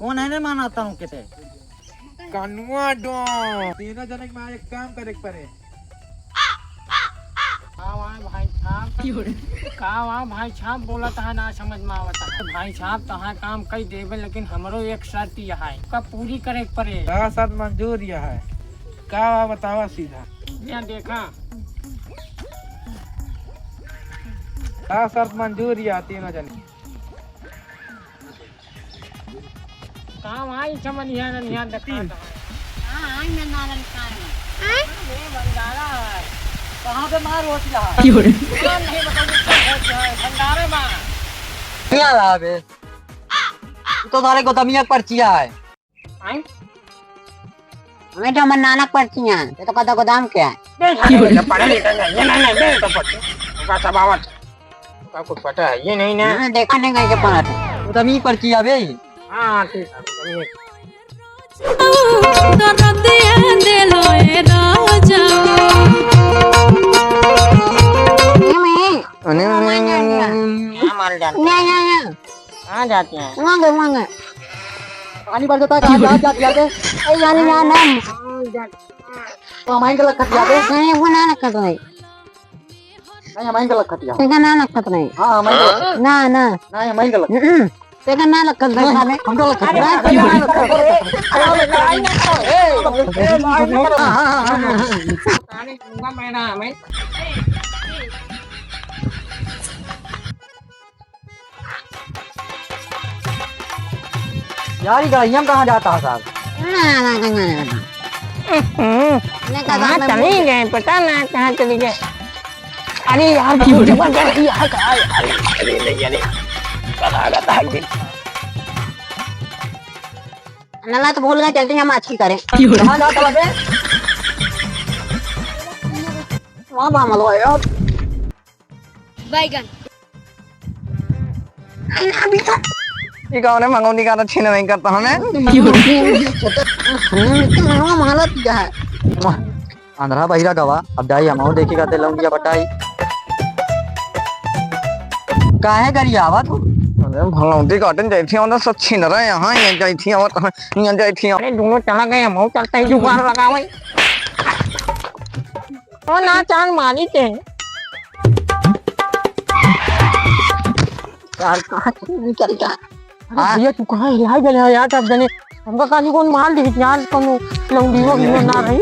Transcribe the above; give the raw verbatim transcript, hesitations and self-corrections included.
कौन है ने माना ताऊ के ते? कनुआ डो। तीनों जने के मारे एक काम करे के पड़े। का वहाँ भाई साहब? का वहाँ भाई साहब बोलत है, ना समझ में आवत है। भाई साहब, तोहार काम कई देबे, लेकिन हमरो एक शर्त यह है, का पूरी करे के पड़े। का शर्त मंजूर यह है? का बा बतावा सीधा। यहाँ देखा। का शर्त मंजूर यह तीनों जने? कहाँ आई चमनिया ननिया देखा तीन। तो है। हाँ, आई मैं नारन कान में। आँय? ये भंडारा है। कहाँ पे मार होती है? की हो रे? कौन नहीं बताऊँ, कौन होती है? भंडारा में। क्या रहा बे? तू तो साले गोदमिया पर्चिया है। आँय? हमें तो हमर नाना पर्चिया है, ये तो कदा गोदाम के है। देख, पढ़े लिखे नहीं, ये नहीं, नहीं, देख तो पढ़। ओका सब आवत। का कुछ पता है? ये नहीं ना। हाँ, देखा नहीं कहीं के पढ़त है। तो तमी पर्ची आवे ही। हाँ, ठीक है, तमी। दरदिया दिलो ए राजा। ये मैं। अने, अने, अने, अने, अने। क्या माल जाते हैं? या, या, या। कहाँ जाते हैं? वहाँ गए, वहाँ गए। पानी भर देता है, कहाँ जात, जात, जाते? ए, यार, यार, नहीं। तो हमारे गलत खत जाते। नहीं, वो ना रखा तो है। नहीं, हमारे गलत खत जाओ। तेका ना रखत नहीं। हाँ, हमारे गलत। ना, ना। नहीं, हमारे गलत। हम्म। तेका ना रखत नहीं, नहीं, साले। हम गलत खत नहीं। हाँ, हाँ, हाँ, हाँ। यार, ये गड़हिया में कहाँ जाता है साहब? कहाँ चली गए, पता ना कहाँ चली गए। अरे यार, की हो गया? अरे यार, अरे, अरे, अरे, अरे, अरे, कहाँ गया था? नला तो भूल गए, चलते हैं हम आज की करें। की हो गया? कहाँ जाता है बे? वहाँ बा मलवा यार। बैगन। ई कौन है मंगौनी का छीन नहीं करता हमें? अंधरा बहिरा गवा, अब जाई हम देखी का लौंडिया बटाई। काहे गरियावा तू? अरे भलौंडी काटन जाई थी, उन्हें सब छीन रहे यहाँ, ये जाई थी, और यहाँ जाई थी। अरे दोनों चला गए, हम चलते ही जुगाड़ लगावे। ओ ना चांद मारी के। यार, कहाँ से निकल गया? अरे हाँ? भैया, तू कहाँ हिलाई गले है यार, तब जने हमका काली कौन मार दी यार, कौनो लौंडी वो भी ना रही।